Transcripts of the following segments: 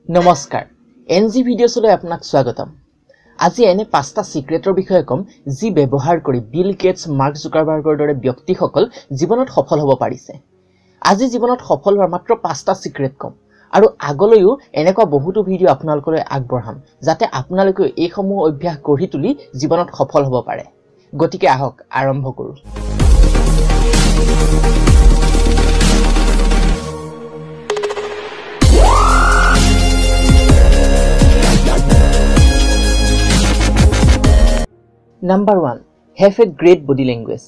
নমস্কাৰ, N G ভিডিঅ'ছলৈ আপোনাক স্বাগতম। আজি এনে পাঁচটা ছিক্ৰেটৰ বিষয়ে ক'ম যি ব্যৱহাৰ কৰি বিল গেটছ, মাৰ্ক জুকাৰবাৰ্গৰ দৰে ব্যক্তিসকল জীৱনত সফল হ'ব পাৰিছে। আজি জীৱনত সফল হোৱাৰ মাত্ৰ পাঁচটা ছিক্ৰেট ক'ম আৰু আগলৈও এনেকুৱা বহুতো ভিডিঅ' আপোনালোকলৈ আগবঢ়াম যাতে আপোনালোকেও এইসমূহ অভ্যাস গঢ়ি তুলি জীৱনত সফল হ'ব পাৰে। গতিকে আহক আৰম্ভ কৰোঁ। Number 1, have a great body language.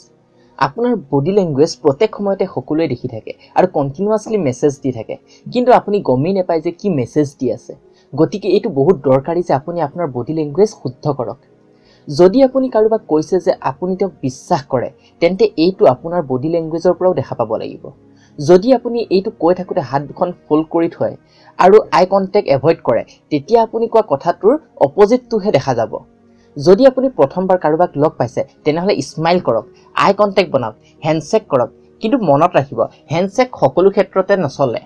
আপোনাৰ বডি লেংগুৱেজ প্ৰত্যেক সময়তে সকলোৱে দেখি থাকে আৰু কণ্টিনিউৱাছলি মেছেজ দি থাকে, কিন্তু আপুনি গমেই নাপায় যে কি মেছেজ দি আছে। গতিকে এইটো বহুত দৰকাৰী যে আপুনি আপোনাৰ বডি লেংগুৱেজ শুদ্ধ কৰক। যদি আপুনি কাৰোবাক কৈছে যে আপুনি তেওঁক বিশ্বাস কৰে, তেন্তে এইটো আপোনাৰ বডি লেংগুৱেজৰ পৰাও দেখা পাব লাগিব। যদি আপুনি এইটো কৈ থাকোঁতে হাত দুখন ফ'ল্ড কৰি থয় আৰু আই কণ্টেক্ট এভইড কৰে, তেতিয়া আপুনি কোৱা কথাটোৰ অপজিটটোহে দেখা যাব। যদি আপুনি প্ৰথমবাৰ কাৰোবাক লগ পাইছে, তেনেহ'লে স্মাইল কৰক, আই কণ্টেক্ট বনাওক, হেণ্ডশ্বেক কৰক। কিন্তু মনত ৰাখিব, হেণ্ডশ্বেক সকলো ক্ষেত্ৰতে নচলে,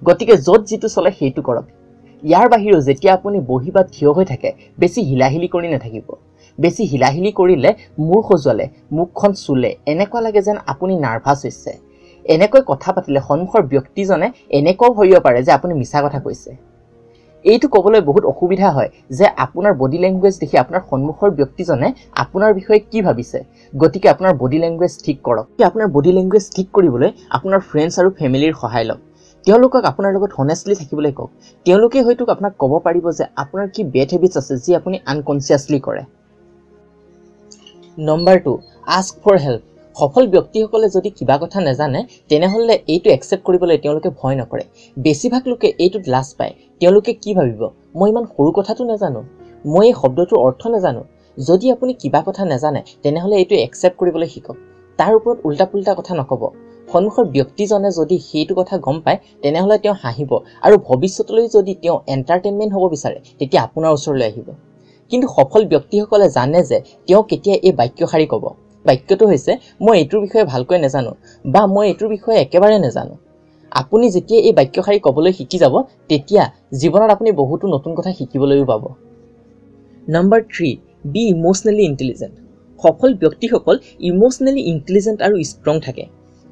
গতিকে য'ত যিটো চলে সেইটো কৰক। ইয়াৰ বাহিৰেও যেতিয়া আপুনি বহি বা থিয় হৈ থাকে, বেছি হিলাহিলি কৰি নাথাকিব। বেছি হিলাহিলি কৰিলে, মূৰ খজুৱালে, মুখখন চুলে এনেকুৱা লাগে যেন আপুনি নাৰ্ভাছ হৈছে। এনেকৈ কথা পাতিলে সন্মুখৰ ব্যক্তিজনে এনেকুৱাও ভাবিব পাৰে যে আপুনি মিছা কথা কৈছে। এইটো ক'বলৈ বহুত অসুবিধা হয় যে আপোনাৰ বডি লেংগুৱেজ দেখি আপোনাৰ সন্মুখৰ ব্যক্তিজনে আপোনাৰ বিষয়ে কি ভাবিছে। গতিকে আপোনাৰ বডি লেংগুৱেজ ঠিক কৰক। আপোনাৰ বডি লেংগুৱেজ ঠিক কৰিবলৈ আপোনাৰ ফ্ৰেণ্ডছ আৰু ফেমিলিৰ সহায় লওক। তেওঁলোকক আপোনাৰ লগত হনেষ্টলি থাকিবলৈ কওক। তেওঁলোকে হয়তো আপোনাক ক'ব পাৰিব যে আপোনাৰ কি বেড হেবিটছ আছে যি আপুনি আনকনচিয়াছলি কৰে। Number 2, ask for help. সফল ব্যক্তিসকলে যদি কিবা কথা নাজানে, তেনেহ'লে এইটো একচেপ্ট কৰিবলৈ তেওঁলোকে ভয় নকৰে। বেছিভাগ লোকে এইটোত লাজ পায়। তেওঁলোকে কি ভাবিব, মই ইমান সৰু কথাটো নাজানো, মই এই শব্দটোৰ অৰ্থ নাজানো। যদি আপুনি কিবা কথা নাজানে, তেনেহ'লে এইটো একচেপ্ট কৰিবলৈ শিকক। তাৰ ওপৰত উল্টা পুল্টা কথা নক'ব। সন্মুখৰ ব্যক্তিজনে যদি সেইটো কথা গম পায়, তেনেহ'লে তেওঁ হাঁহিব আৰু ভৱিষ্যতলৈ যদি তেওঁ এণ্টাৰটেইনমেণ্ট হ'ব বিচাৰে, তেতিয়া আপোনাৰ ওচৰলৈ আহিব। কিন্তু সফল ব্যক্তিসকলে জানে যে তেওঁ কেতিয়া এই বাক্যশাৰী ক'ব। বাক্যটো হৈছে, মই এইটোৰ বিষয়ে ভালকৈ নাজানো বা মই এইটোৰ বিষয়ে একেবাৰে নাজানো। আপুনি যেতিয়া এই বাক্যশাৰী ক'বলৈ শিকি যাব, তেতিয়া জীৱনত আপুনি বহুতো নতুন কথা শিকিবলৈও পাব। Number 3, be emotionally intelligent. সফল ব্যক্তিসকল ইম'চনেলি ইণ্টেলিজেণ্ট আৰু ষ্ট্ৰং থাকে।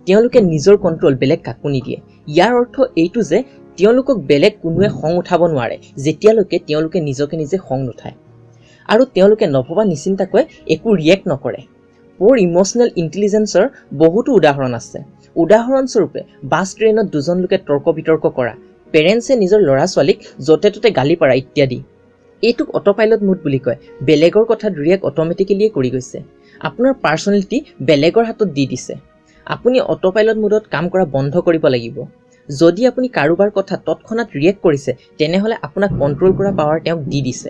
তেওঁলোকে নিজৰ কণ্ট্ৰল বেলেগ কাকো নিদিয়ে। ইয়াৰ অৰ্থ এইটো যে তেওঁলোকক বেলেগ কোনোৱে খং উঠাব নোৱাৰে যেতিয়ালৈকে তেওঁলোকে নিজকে নিজে খং নুঠায়, আৰু তেওঁলোকে নভবা নিচিন্তাকৈ একো ৰিয়েক্ট নকৰে। প'ৰ ইম'চনেল ইণ্টেলিজেঞ্চৰ বহুতো উদাহৰণ আছে। উদাহৰণস্বৰূপে, বাছ ট্ৰেইনত দুজন লোকে তৰ্ক বিতৰ্ক কৰা, পেৰেণ্টছে নিজৰ ল'ৰা ছোৱালীক য'তে ত'তে গালি পাৰা ইত্যাদি। এইটোক অট'পাইলট মোড বুলি কয়। বেলেগৰ কথাত ৰিয়েক্ট অট'মেটিকেলিয়ে কৰি গৈছে। আপোনাৰ পাৰ্চনেলিটি বেলেগৰ হাতত দি দিছে। আপুনি অট'পাইলট মোডত কাম কৰা বন্ধ কৰিব লাগিব। যদি আপুনি কাৰোবাৰ কথা তৎক্ষণাত ৰিয়েক্ট কৰিছে, তেনেহ'লে আপোনাক কণ্ট্ৰল কৰা পাৱাৰ তেওঁক দি দিছে।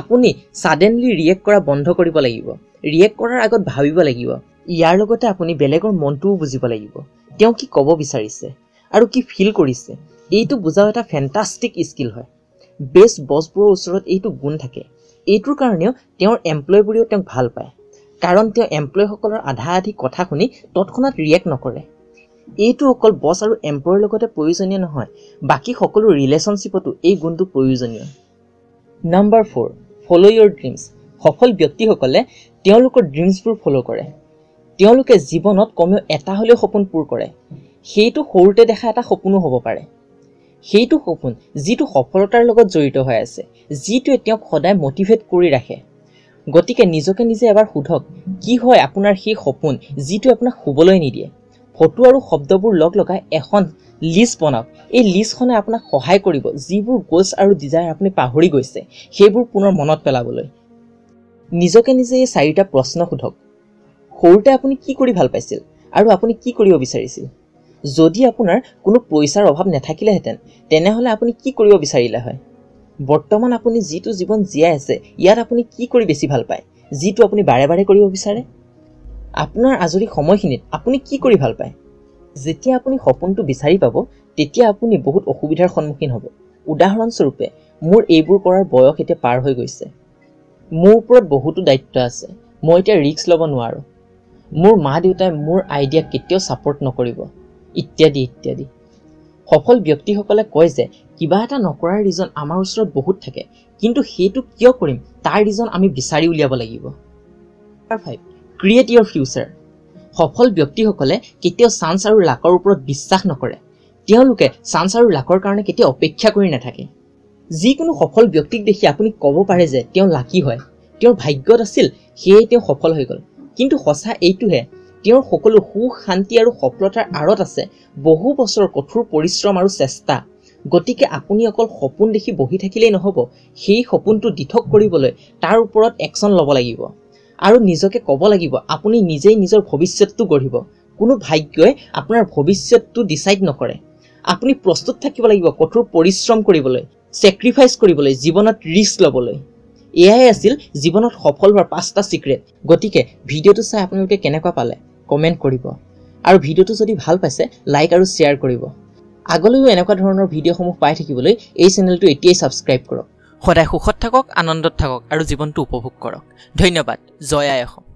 আপুনি ছাডেনলি ৰিয়েক্ট কৰা বন্ধ কৰিব লাগিব। ৰিয়েক্ট কৰাৰ আগত ভাবিব লাগিব। ইয়াৰ লগতে আপুনি বেলেগৰ মনটোও বুজিব লাগিব, তেওঁ কি ক'ব বিচাৰিছে আৰু কি ফিল কৰিছে। এইটো বুজাও এটা ফেণ্টাষ্টিক স্কিল হয়। বেষ্ট বছবোৰৰ ওচৰত এইটো গুণ থাকে। এইটোৰ কাৰণেও তেওঁৰ এমপ্লয়বোৰেও তেওঁক ভাল পায়, কাৰণ তেওঁ এমপ্লয়সকলৰ আধা আধি কথা শুনি তৎক্ষণাত ৰিয়েক্ট নকৰে। এইটো অকল বছ আৰু এমপ্লয়ৰ লগতে প্ৰয়োজনীয় নহয়, বাকী সকলো ৰিলেশ্যনশ্বিপতো এই গুণটো প্ৰয়োজনীয়। Number 4, follow' your dreams. সফল ব্যক্তিসকলে তেওঁলোকৰ ড্ৰিমছবোৰ ফ'ল' কৰে। তেওঁলোকে জীৱনত কমেও এটা হ'লেও সপোন পূৰ কৰে। সেইটো সৰুতে দেখা এটা সপোনো হ'ব পাৰে। সেইটো সপোন যিটো সফলতাৰ লগত জড়িত হৈ আছে, যিটোৱে তেওঁক সদায় মটিভেট কৰি ৰাখে। গতিকে নিজকে নিজে এবাৰ সোধক, কি হয় আপোনাৰ সেই সপোন যিটোৱে আপোনাক শুবলৈ নিদিয়ে। ফটো আৰু শব্দবোৰ লগ লগাই এখন লিষ্ট বনাওক। এই লিষ্টখনে আপোনাক সহায় কৰিব যিবোৰ গ'লছ আৰু ডিজায়াৰ আপুনি পাহৰি গৈছে সেইবোৰ পুনৰ মনত পেলাবলৈ। নিজকে নিজে এই চাৰিটা প্ৰশ্ন সোধক। সৰুতে আপুনি কি কৰি ভাল পাইছিল আৰু আপুনি কি কৰিব বিচাৰিছিল? যদি আপোনাৰ কোনো পইচাৰ অভাৱ নাথাকিলেহেঁতেন, তেনেহ'লে আপুনি কি কৰিব বিচাৰিলে হয়? বৰ্তমান আপুনি যিটো জীৱন জীয়াই আছে, ইয়াত আপুনি কি কৰি বেছি ভাল পায়, যিটো আপুনি বাৰে বাৰে কৰিব বিচাৰে? আপোনাৰ আজৰি সময়খিনিত আপুনি কি কৰি ভাল পায়? যেতিয়া আপুনি সপোনটো বিচাৰি পাব, তেতিয়া আপুনি বহুত অসুবিধাৰ সন্মুখীন হ'ব। উদাহৰণস্বৰূপে, মোৰ এইবোৰ কৰাৰ বয়স এতিয়া পাৰ হৈ গৈছে, মোৰ ওপৰত বহুতো দায়িত্ব আছে, মই এতিয়া ৰিস্ক ল'ব নোৱাৰোঁ, মোৰ মা দেউতাই মোৰ আইডিয়া কেতিয়াও ছাপৰ্ট নকৰিব, ইত্যাদি ইত্যাদি। সফল ব্যক্তিসকলে কয় যে কিবা এটা নকৰাৰ ৰিজন আমাৰ ওচৰত বহুত থাকে, কিন্তু সেইটো কিয় কৰিম তাৰ ৰিজন আমি বিচাৰি উলিয়াব লাগিব। 5, ক্ৰিয়েট your future. সফল ব্যক্তিসকলে কেতিয়াও চান্স আৰু লাকৰ ওপৰত বিশ্বাস নকৰে। তেওঁলোকে চান্স আৰু লাকৰ কাৰণে কেতিয়াও অপেক্ষা কৰি নাথাকে। যিকোনো সফল ব্যক্তিক দেখি আপুনি ক'ব পাৰে যে তেওঁ লাকি হয়, তেওঁৰ ভাগ্যত আছিল, সেয়ে তেওঁ সফল হৈ গ'ল। কিন্তু সঁচা এইটোহে, তেওঁৰ সকলো সুখ, শান্তি আৰু সফলতাৰ আঁৰত আছে বহু বছৰৰ কঠোৰ পৰিশ্ৰম আৰু চেষ্টা। গতিকে আপুনি অকল সপোন দেখি বহি থাকিলেই নহ'ব, সেই সপোনটো দিঠক কৰিবলৈ তাৰ ওপৰত একশ্যন ল'ব লাগিব আৰু নিজকে ক'ব লাগিব আপুনি নিজেই নিজৰ ভৱিষ্যতটো গঢ়িব। কোনো ভাগ্যই আপোনাৰ ভৱিষ্যতটো ডিচাইড নকৰে। আপুনি প্ৰস্তুত থাকিব লাগিব কঠোৰ পৰিশ্ৰম কৰিবলৈ, ছেক্ৰিফাইচ কৰিবলৈ, জীৱনত ৰিস্ক ল'বলৈ। এয়াই আছিল জীৱনত সফল হোৱাৰ 5টা ছিক্ৰেট। গতিকে ভিডিঅ'টো চাই আপোনালোকে কেনেকুৱা পালে কমেণ্ট কৰিব আৰু ভিডিঅ'টো যদি ভাল পাইছে লাইক আৰু শ্বেয়াৰ কৰিব। আগলৈও এনেকুৱা ধৰণৰ ভিডিঅ'সমূহ পাই থাকিবলৈ এই চেনেলটো এতিয়াই ছাবস্ক্ৰাইব কৰক। সদায় সুখত থাকক, আনন্দত থাকক আৰু জীৱনটো উপভোগ কৰক। ধন্যবাদ। জয় আই অসম।